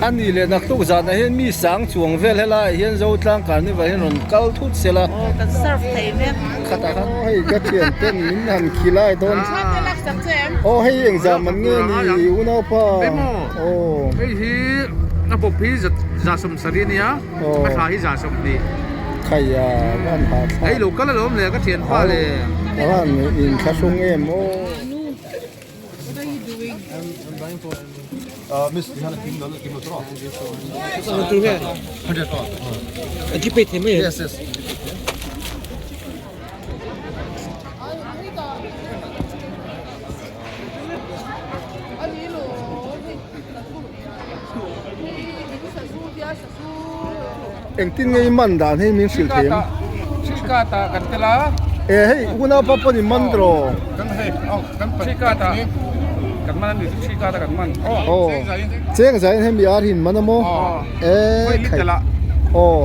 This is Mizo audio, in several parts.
A nih leh naktuk zanah hian mi sang chuang vel helaiah hian Zotlang Carnival hian rawn kal thut se la. Aw kan serve thei vek. Khatah khan aw hei ka thian ten min han khi lai dawn. Aw hei engzah man nge ni unaupa. Aw. Hei hi a bawp hi 170 ania a thla hi 120. Khaia van ha thla. Hei lo kal alawm le ka thianpa le. A van inthlahrung em aw. Engtin nge i man dan hei min hrilh thei em? E hei unaupa pawn i man tawh aw cheng zaiin hei mi ar hi in man a maw e khai aw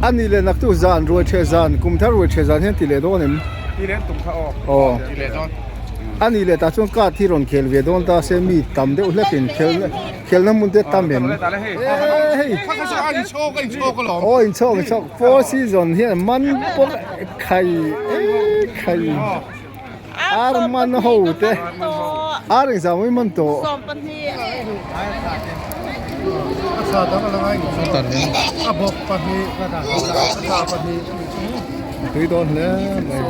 a nih leh naktuk zan ruai ṭheh zan kum thar ruai ṭheh zan hian ti leh dawn em aw a nih leh tah chuan card hi rawn khel ve dawn ta se mi tam deuh hlek in khel Khelna hmun te tam em? Eee hei Aw inchhawk inchhawk four season hian man pawh khai eee khai ar man ho te ar engzah mai man tawh. Tui dawn hle mai.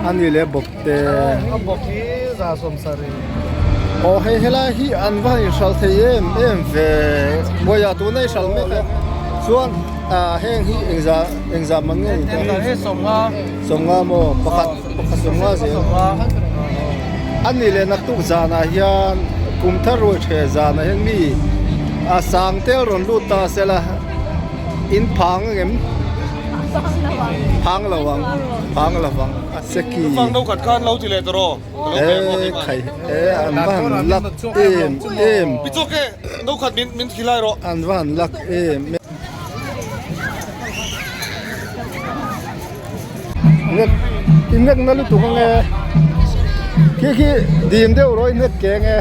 A ni leh bawk. te a bawk hi 170 aw hei helai hi an va han inhralh thei em em ve bawiah tuna i hralh mek a chuan ah heng hi engzah engzah man nge ni ta hei 50 50 maw pakhat pakhat 50 zel a ni leh naktuk zanah hian kum thar ruai ṭhe zanah hian mi a sang tel rawn lut ta sela in phang angem phang lo ang phang lo ang. Seki e khai e an va han lak em em an va han lak em em in nek na lutuk ang e khi khi dim deuh rawh in nek ke ang e.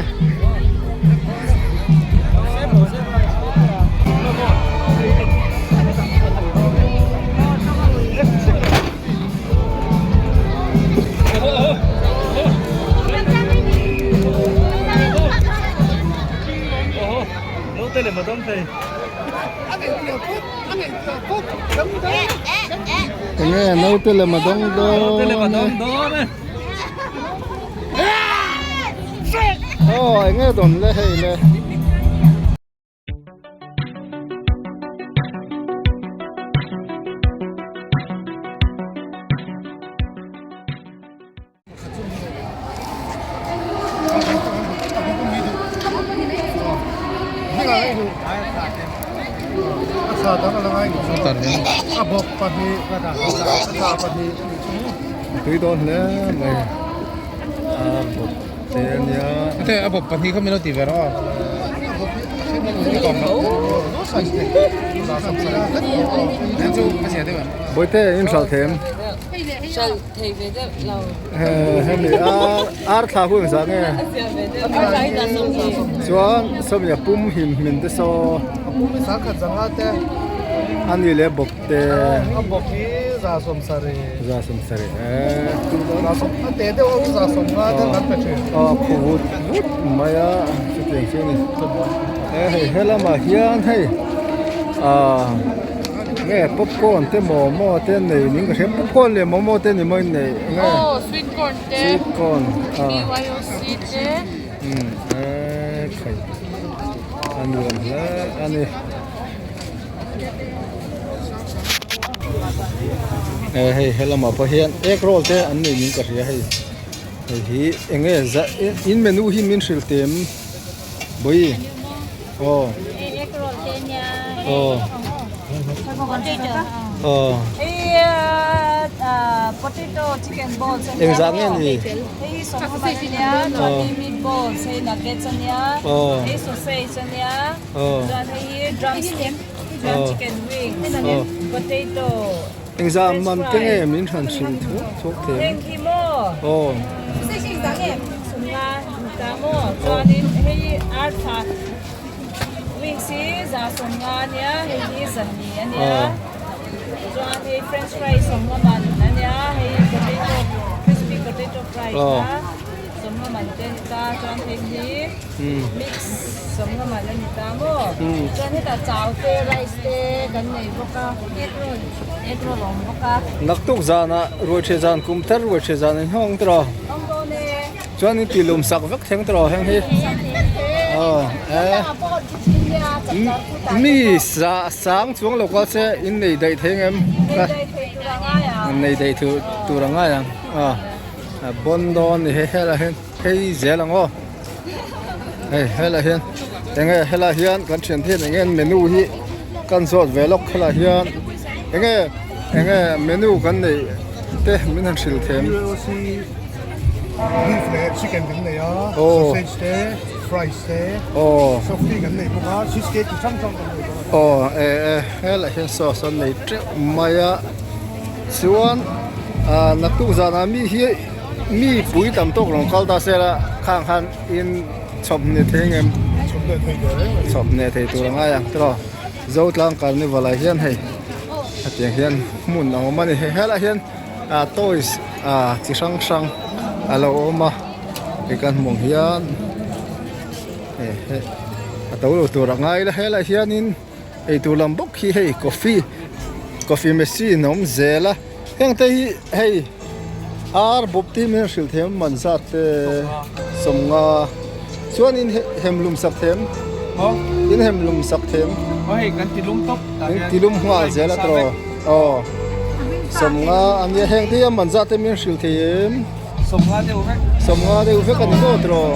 Enge naute lem a dawng dawn e aw enge dawn le hei le. Tui dawn hle mai a bawp te a nia. A bawp pahnih kha min lo ti ve rawh Bawihte in hralh thei em? Hralh thei ve deuh lo. Hemi ar thla hu engzah nge? Chuan sawmi a pum him hmin te saw. A pum hi sangkhat zanga te. A ni leh bawp te. A bawp hi 170. 170 e. A te deuh a 150 te kan pe thin. A phu vut vut mai a chutiang chu a ni. E hei helamah hian hei ah. Nge popcorn te momo te nei ning ka hria popcorn leh momo te ni maw in nei nge Aw sweet corn te sweet corn a BYOC te umm eee khai a nuam hle a ni e hei helamah pawh hian egg roll te an nei ning ka hria hei hei hi eng nge za in menu hi min hrilh tem Bawi aw aw aw engzah nge ni aw aw aw engzah man te nge min hran hrilh thuak thuak thei ang aw. hi 150 ania, hei hi 200 ania, chuan hei french fries 50 man ania, hei potato crispy potato fries a 50 man te a ni ta, chuan hei hi mix 50 man a ni ta maw, chuan hetah chau te rice te kan nei bawk a, egg roll egg roll a awm bawk a. Naktuk zanah ruaithre zan kum thar ruaithre zan an hawng tawh a. Hawng dawn e. Chuan in ti lum sak vek thleng tawh heng hi mi sang chuang lo kal se in nei daih thei ang em nei daih tur a ngai ang a bawn dawn ni hei helai hian phei zel ang aw hei helai hian enge helai hian kan thian te hian enge menu hi kan zawt ve lawk helai hian enge enge menu kan neih te min han hrilh them. Beef leh chicken kan nei a, sausage te, fries te, soft drink kan nei bawk a, cheese cake chi hrang hrang kan nei bawk a. Aw e e helai hian sauce an nei teuh mai a chuan ah naktuk zanah mi hi mi pui tam tawk lo kal ta se la khang khan in chhawp hneh thei ang em chhawp hneh thei tur reng chhawp hneh thei tur a ngai ang tiraw Zotlang carnival ah hian hei hetiang hian hmun a awm a ni hei helai hian. ah toys ah chi hrang hrang a lo awm a hei kan hmuh ang hian a to lo tur a ngai la helaiah hianin eitur lam bawk hi hei coffee coffee machine a awm zel a heng te hi hei ar bawp te hi min hrilh thei man zat te sawmnga chuanin hemlum sak them in hemlum sak them in tilum nghal zel a tawh aw. Sawmnga a nia heng te hi a man zat te min hrilh thei em? Sawmnga deuh vek. Sawmnga deuh vek a ni maw tiraw?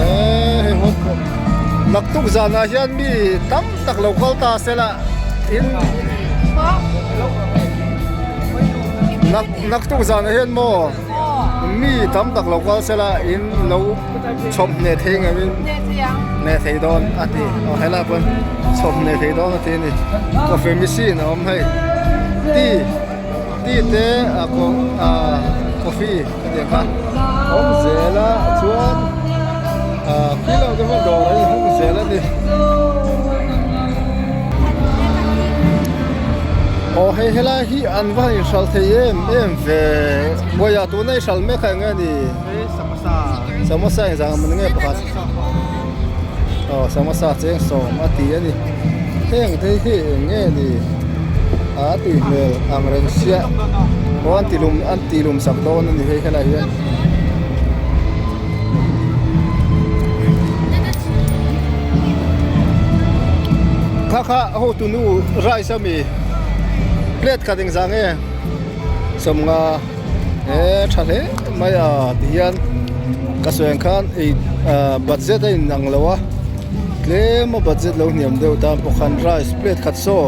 Eee hei hawt pawh naktuk zanah hian mi tam tak lo kal ta se la in nak naktuk zanah hian maw mi tam tak lo kal se la in lo chhawp hneh thei ngei in hneh thei dawn a ti aw helai pawn chhawp hneh thei dawn a ti a ni coffee machine a awm hei tea tea te a ah coffee ka tih ang kha a awm zel a chuan ah khi lamah te pawh dawr a inhawng zel a ni aw hei helai hi an va han inhralh thei em em ve buaia tuna i hralh mek a eng nge ni. Samosa engzah ang man nge pakhat aw samosa cheng sawm a ti a ni heng te hi eng nge ni a tui hmel ang reng sia aw an ti lum an ti lum sak dawn a ni hei helai hian. Kha kha hotu nu rice a mi plate khat engzah nge sawmnga. He tha hle mai a ti hian ka sawi ang khan ei ah budget a in ang lo a tlem a budget lo hniam deuh tan pawh khan rice plate khat saw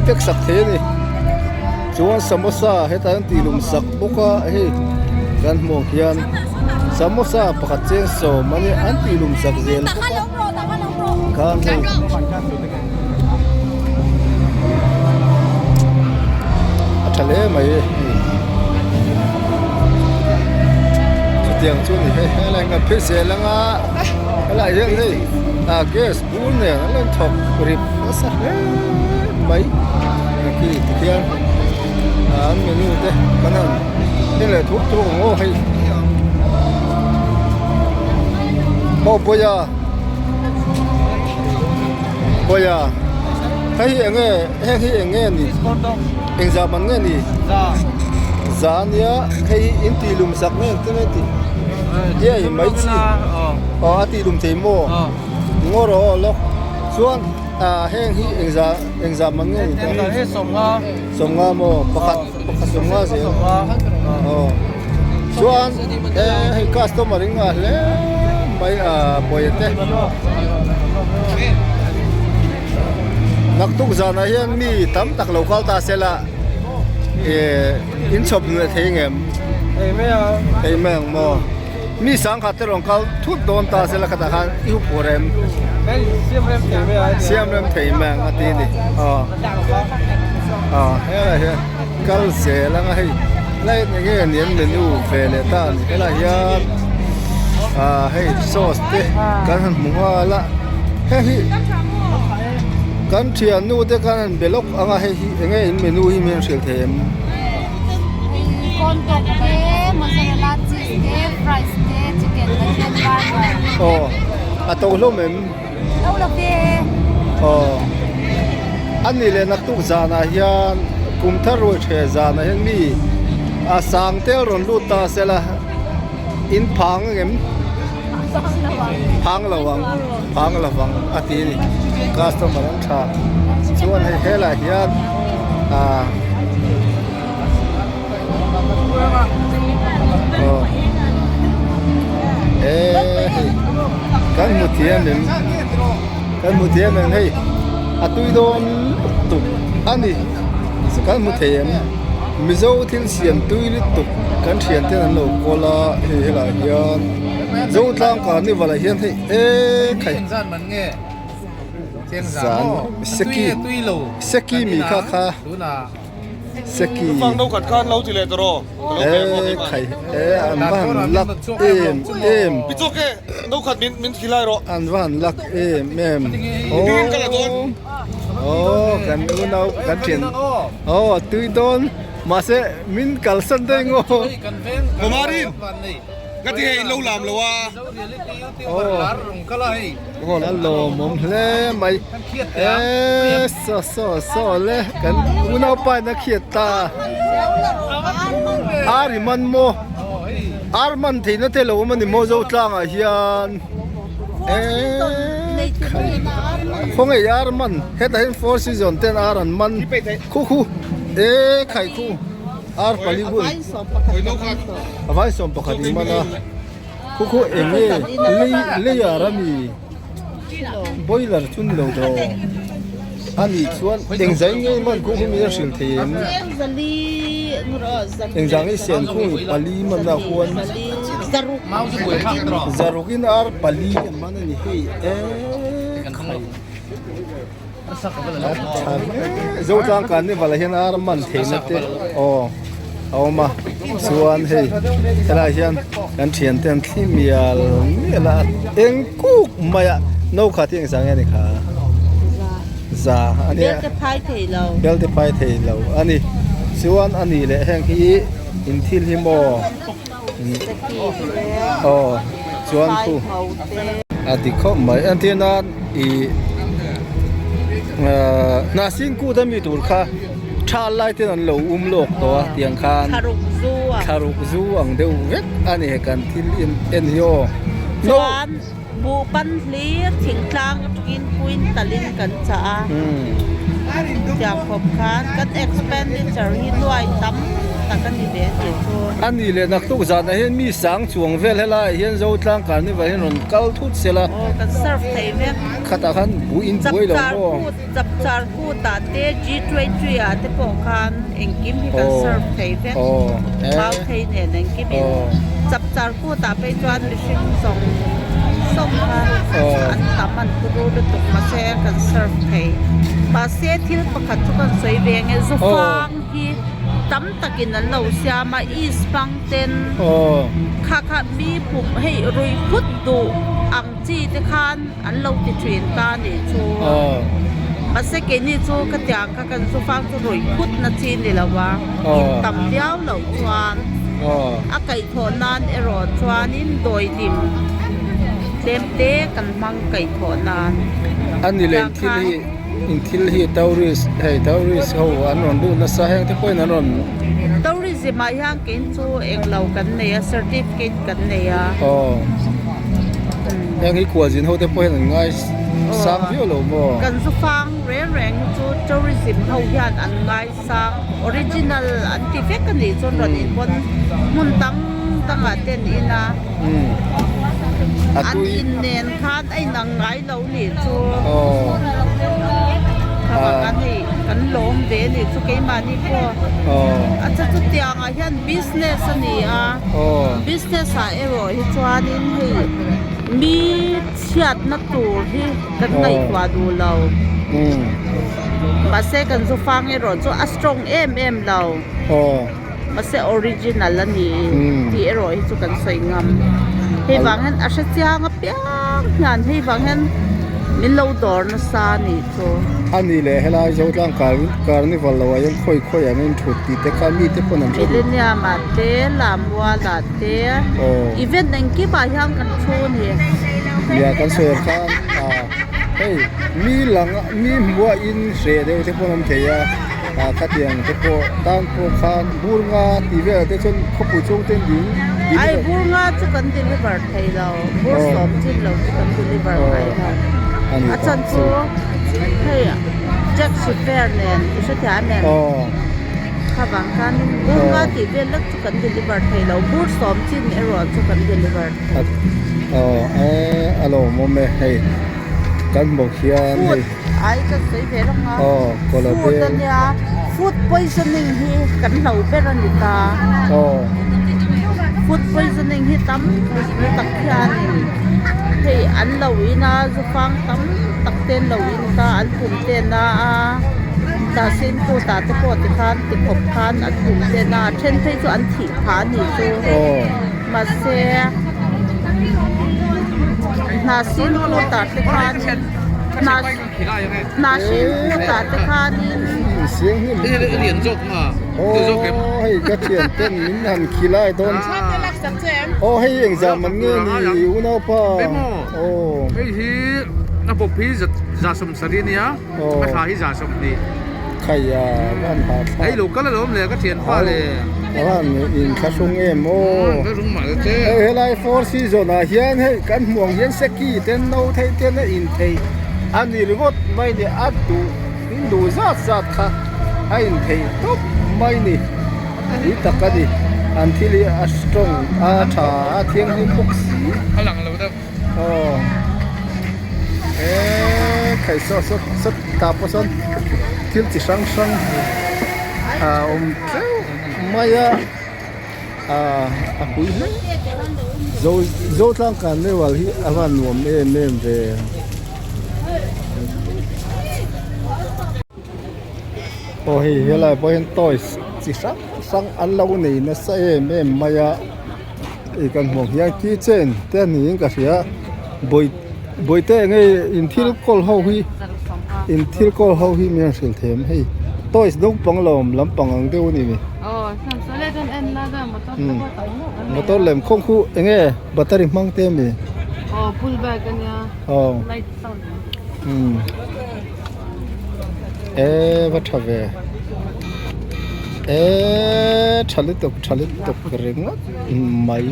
pack sak thei a ni chuan samosa hetah hian tih lum sak bawk a hei kan hmuh ang hian samosa pakhat cheng sawm a nia an tih lum sak zel bawk a khan hei. A tha hle mai hei chutiang chu ni hei helai nga phei zel anga helai hian hei ah gas bur nen an lo thawk rip nasa hle mai khi tikhian an menu te kan han en leh thuk thuk ang aw hei aw pawia. Kawia hei hi enge heng hi eng nge ni eng zah man nge ni za ania hei hi in tih lum sak nge engtin nge tih hei mai chi aw a tih lum thei maw ngaw rawh aw lawk chuan ah heng hi eng zah eng zah man nge ni ta sawmnga maw pakhat pakhat sawmnga zel aw chuan hei customer in ngah hle mai a pawia te naktuk zanah hian mi tam tak lo kal ta se la eh in chhawp hnuai thei ang em thei mai ang maw mi sangkhat te rawn kal thut dawn ta se la khatah khan i hup rem siam rem thei mai ang a ti a ni aw aw helai hian kal zel ang a hei lai eng nge ni an menu ve leh ta a ni helai hian ah hei sauce te kan han hmu nghal a. Hei hi kan thiannu te khan an be lawk ang a hei hi eng nge in menu hi min hrilh thei em? Corn dog te, mozzarella cheese te, fries te, chicken onion burger. Aw a to hlawm em? Lo lo ve. Aw a ni leh naktuk zanah hian kum thar ruai ṭhe zanah hian mi a sang tel rawn lut ta sela in phang ang em? Phang lo ang phang lo ang a ti a ni customer an tha chuan hei helaiah hian ah aw eh hei kan hmu thiam em kan hmu thiam em hei a tui dawn lutuk a ni kan hmu thei em mizo thil siam tui lutuk kan thian ten an lo kawl a hei helaiah hian zotlang carnival ah hian hei eh khai zan seki seki mi kha kha. Seki e khai e an va han lak em em an va han lak em em aw aw kan unau kan thian aw a tui dawn mahse min kalsan daih ngaw. A lawmawm hle mai eee saw saw saw le kan unaupa in a khiat ta ar i man maw ar man theihna te lo awm a ni maw zo tlangah hian eee khawngaih ar man hetah hian four season ten ar an man khu khu eee khai khu ar pali hun a vai sawm pakhat in man a. Khu khu eng nge lei layer a mi boiler chu ni lo tawh a nih chuan eng zai nge man khu khu mi a hrilh thei em eng zang hi sian khung i pali man a huan zaruk in ar pali an man a ni hei eee khai a tha hle zotlang carnival ah hian ar man theihna te aw a awm a chuan hei helaiah hian kan thian te an thli mial mial a eng kuk mai a no khat hi engzah nge a ni kha za a nia bel te phai thei lo a ni chuan a nih leh heng hi in thil hi maw aw chuan khu a dik khawp mai entir nan ih ahh hnahsin kut ami tur kha tha lai ten an lo um lawk tawh a tiang khan thlaruk zu ang deuh vek a ni kan thil en en hi aw chuan buh pan hlir thingtlang atangin quintal in kan chah a tiang khawp khan kan expenditure hi nuai tam tak a ni ve a tih chu. A nih leh naktuk zanah hian mi sang chuang vel helaiah hian Zotlang Carnival hian rawn kal thut sela. Aw kan serve thei vek. Khatah khan buh in buai lo maw. Chapchar kutah te G20 ah te pawh khan engkim hi kan serve thei vek. Mau thei nen engkim in chapchar kutah phei chuan mihring zawng zawng kha an tam an turu lutuk mahse kan serve thei. Mahse thil pakhat chu kan sawi ve ang e zufang hi tam takin an lo siam a east hmang ten kha kha mi pum hei rui phut duh ang chi te khan an lo ti thin ta nih chu mahse keini chu ka tiang kha kan zu fang chu ruih phut na chi ni lo a in tam viau loh chuan a kaihthawh nan erawh chuanin dawidim tlem te kan hmang kaihthawh nan a ni leh thil hi in thil hi tourist hei tourist ho an rawn lut nasa heng te pawhin an rawn tourism ah hian kein chu englo kan nei a certificate kan nei a. Heng hi khualzin ho te pawh hian an ngai sang viau lo maw? Kan zu fang reng reng hi chu tourism ho hian an ngai sang original an ti vek a nih chuan rawn in pawn hmun dang dangah te an in a an in nen khan a inang ngai lo nih chu kha hei kan lawm ve a nih chu keimahni pawh a cha chutiangah hian business a ni a. Business ah erawh hi chuanin hei mi chhiatna tur hi kan ngaihtuah duh lo mahse kan zu fang erawh chu a strong em em lo mahse original a ni tih erawh hi chu kan sawi ngam hei vang hian a hre chiang apiang hian hei vang hian. Min lo dawr nasa a nih chu. A nih leh helai Zotlang Carnival lo ah hian khawi khawi ang in thut tih te kha mite pawn an hre duh. Millennium ah te, Lammual ah te, event engkim ah hian kan thu a ni. Nia kan sawi ang khan hei mi lang mi hmuh a in hreh deuh te pawn awm thei a. Ah khatiang te pawh tan pawh khan bur nga tih velah te chuan khawpui chhung te ding Ai bur nga chu kan deliver thei lo bur sawm chin lo chu kan deliver ngai lo a chan chu hei taxi fare nen i hrethiam em kha vang khan bur nga tih vel lek chu kan deliver thei lo bur sawm chin erawh chu kan deliver thei. Aw a lawmawm e hei kan hmuh khian hei. Ai ka sawi ve lawk a, food a nia, food poisoning hi kan hlo ber a ni ta, food poisoning hi tam tak hianin hei an lo in a zufang tam tak te an lo in ta an pum te a na a hnahsin kut ah te pawh tikhan tikhawp khan an pum te a na a then phei chu an thih phah a nih chu mahse hnahsin kut ah te khanin. Hna hring kutah te khanin. Aw hei ka thian ten min han khilai dawn aw hei engzah man nge ni unaupa aw hei hi a bawp hi za sawmsarih ania a thla hi za sawmhnih khaia van ha thla hei lo kal alawm le ka thianpa le van in thlahrung em aw hei helai four season ah hian hei kan hmuh ang hian seki ten no theih ten a in thei a ni ringawt mai ni a duh in duh zat zat kha a in thei tawp mai ni tui tak a ni an thil hi a strong a tha a thianghlim bawk si a lang lo deuh aw eee khai saw saw saw tah pawh sawn thil chi hrang hrang a awm teuh mai a ah a pui hle zo zotlang carnival hi a van nuam em em ve aw hei helai pawh hian toys chi hrang hrang an lo nei nasa em em mai a ih kan hmuh ang hian keychain te niin ka hria bawi bawihte enge in thil kawl ho hi in thil kawl ho hi min han hrilh thei em hei toys naupang lawm lampang ang deuh a ni mi motor lem khawng khu enge battery hmang te ami aw umm e va tha ve e tha lutuk tha lutuk ringawt mai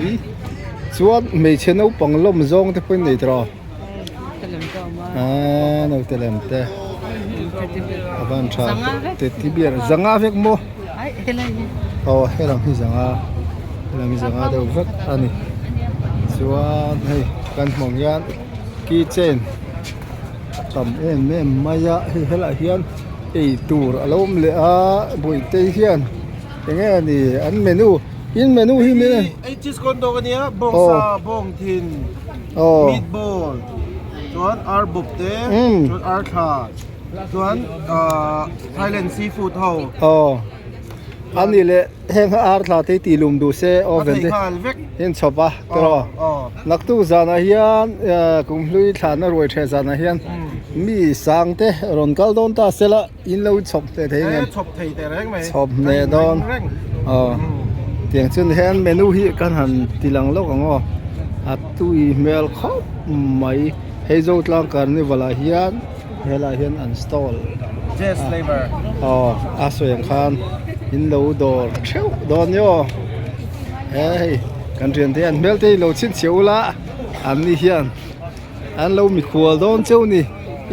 chuan hmeichhe naupang lawm zawng te pawhin nei tawh a naute lem te a van tha teddy bear zanga vek maw aw helam hi zanga helam hi zanga deuh vek a ni chuan hei kan hmuh ang hian keychain a tam em em mai a hei helaiah hian ei tur a lo awm leh a bawihte hian eng nge ni an menu in menu hi mi hei cheese corn dog ania bawngsa bawng thin meatball chuan ar bawp te chuan ar thla chuan ahh Thailand seafood ho aw a ni leh heng ar thla te hi tih lum duh se oven te hi an chhawp a tiraw naktuk zanah hian kumhlui thlanna ruai ṭheh zanah hian mi sang te rawn kal dawn ta sela in lo chhawp hneh thei ang em chhawp hneh dawn aw tiang chuan hian menu hi kan han ti lang lawk ang aw a tui hmel khawp mai hei Zotlang carnival ah hian helaiah hian an stall aw a sawi ang khan in lo dawr theuh dawn ni aw he hei kan thian te hian hmel te hi lo chhinchhiah ula an ni hian an lo mikhual dawn cheu ni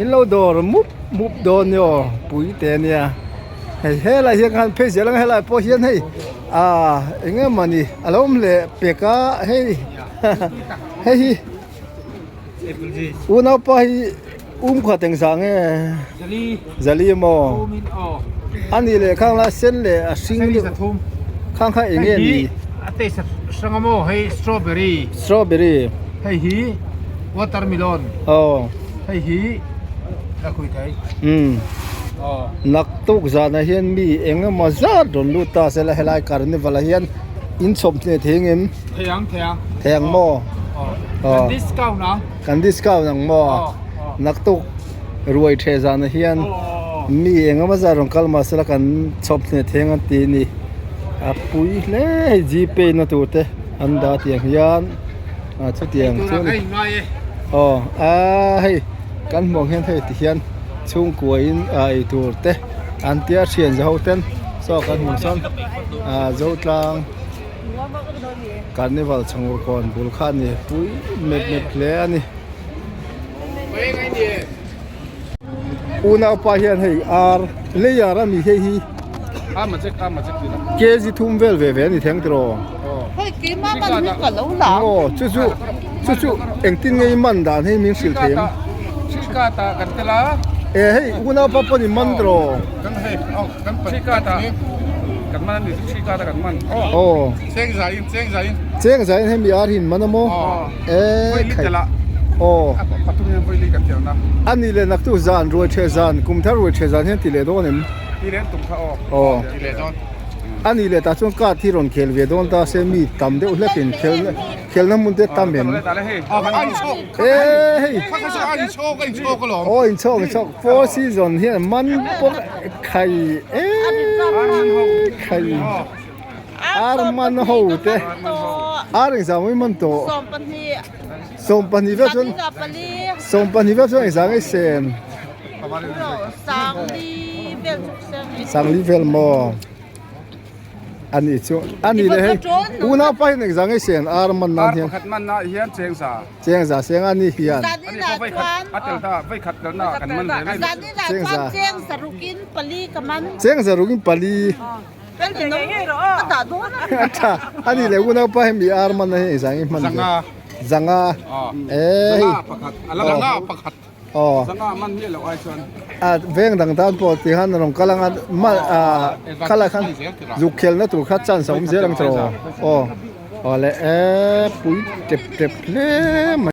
in lo dawr mup mup dawn ni aw pui te ania hei helai hian khan phei zel ang helai pawh hian hei ah eng emaw ni a lo awm leh pek a hei hei hi unaupa hi um khat eng zah nge zali maw a nih leh khang la sen leh a hring deuh khang kha eng nge ni a taste a hrang a maw hei strawberry strawberry hei hi watermelon aw hei hi la khui thei um naktuk zanah hian mi eng emaw zat rawn lut ta se la helai carnival ah hian in chhawp hneh thei ang em thei ang thei ang thei ang maw kan discount ang kan discount ang maw. Naktuk ruai ṭheh zanah hian mi engemaw zat rawn kal mahse la kan chhawp hneh theng an ti a ni. A pui hle hei gpay na tur te an dah tiang hian ah chutiang chu a ni. Aw aa hei kan hmuh ang hian hei ti hian chhungkua in ah eitur te an tia thian za ho ten saw kan hmuh sawn ah Zotlang. Carnival chhangur kawn bul kha a ni pui mep mep hle a ni. Unaupa hian hei ar layer a mi hei hi kg thum vel ve ve a ni theng tiraw? Aw chu chu chu chu engtin nge i man dan hei min hrilh thei em? E hei unaupa pawn i man tiraw? Aw cheng zain hemi ar hi in man a maw e khai aw a ni leh naktuk zan ruai ṭheh zan kum thar ruai ṭheh zan hian ti leh dawn em aw a ni leh tah chuan card hi rawn khel ve dawn ta se mi tam deuh hlek in khelna khelna hmun te tam em e hei aw inchhawk inchhawk four season hian man pawh Khai e khai ar man ho te ar engzah mai man tawh 20 vel chuan 22 vel chuan engzah nge sen sangli vel maw. A nih chu a nih leh hei unau pa hian engzah nge sen ar man nan hian. Ar pakhat man ah hian cheng za. Cheng za seng a ni hian. A nih pawh voi khat a tel ta voi khat tel na kan man ve ve. Cheng za. Cheng za rukin pali ka man. Cheng za rukin pali. Ka dah dawn a. A tha a nih leh unau pa hi mi ar man na hi engzah nge hman ve. Zanga. Zanga. Eh. Zanga pakhat. Zanga pakhat. Aw. Zanga man miah loh ai chuan. A veng dang tan pawh ti khan rawn kal anga ma a khala khan zuk khelna tur kha chance a awm zel ang tiraw. Aw aw le e pui tep tep hle mai.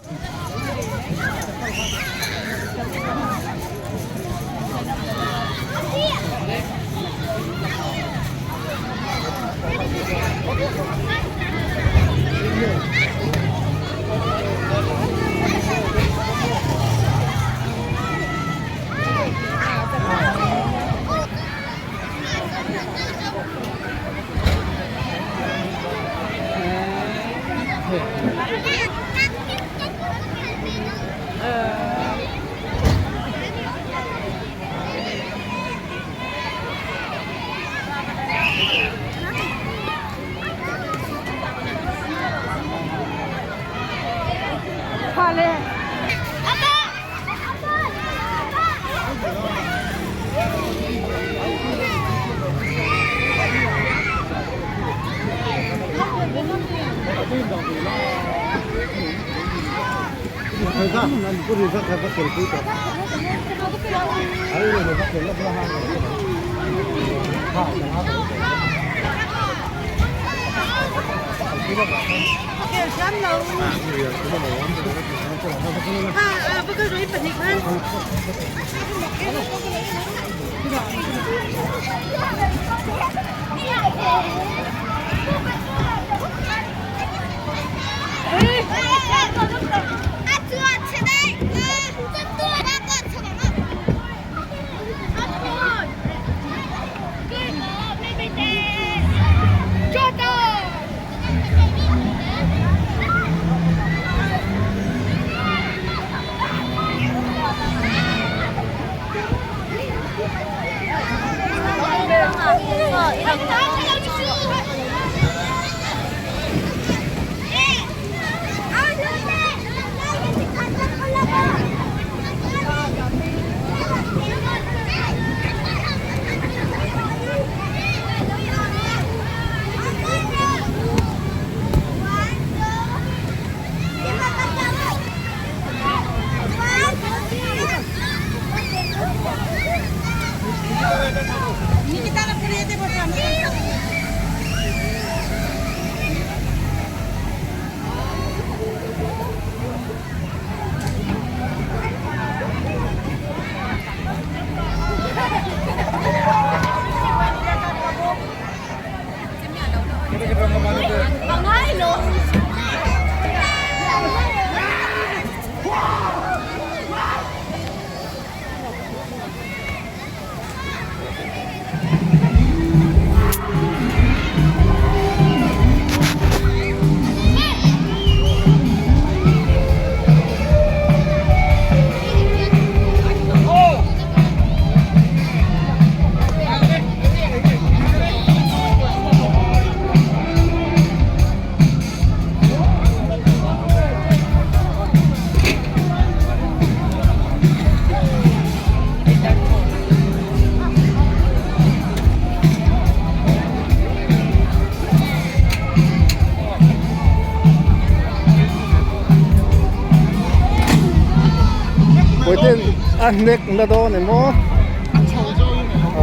Puitin a hnek na dawn em aw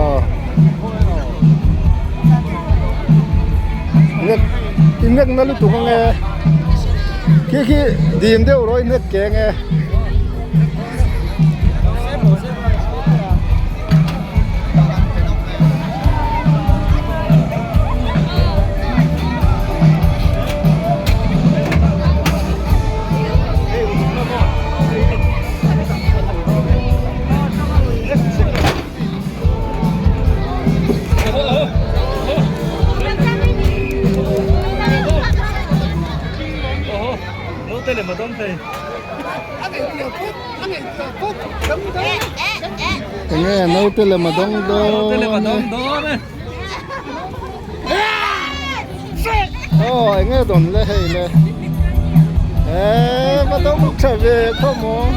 aw hnek i hnek na lutuk ang e khi khi dim deuh rawh i hnek ke ang e. Enge naute lem a dawng dawn e. Aw enge dawn le hei le eee va dawng tha ve tho maw.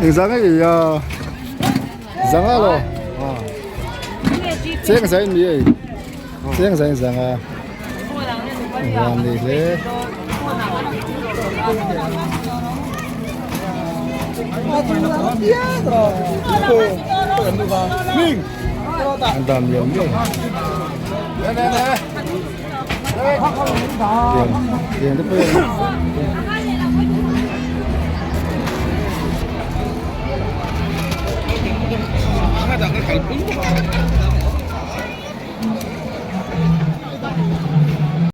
Engzah nge i a zanga lo cheng zai mi ei cheng zai zanga van ni hle. An dan liam liam tiang tiang te pawh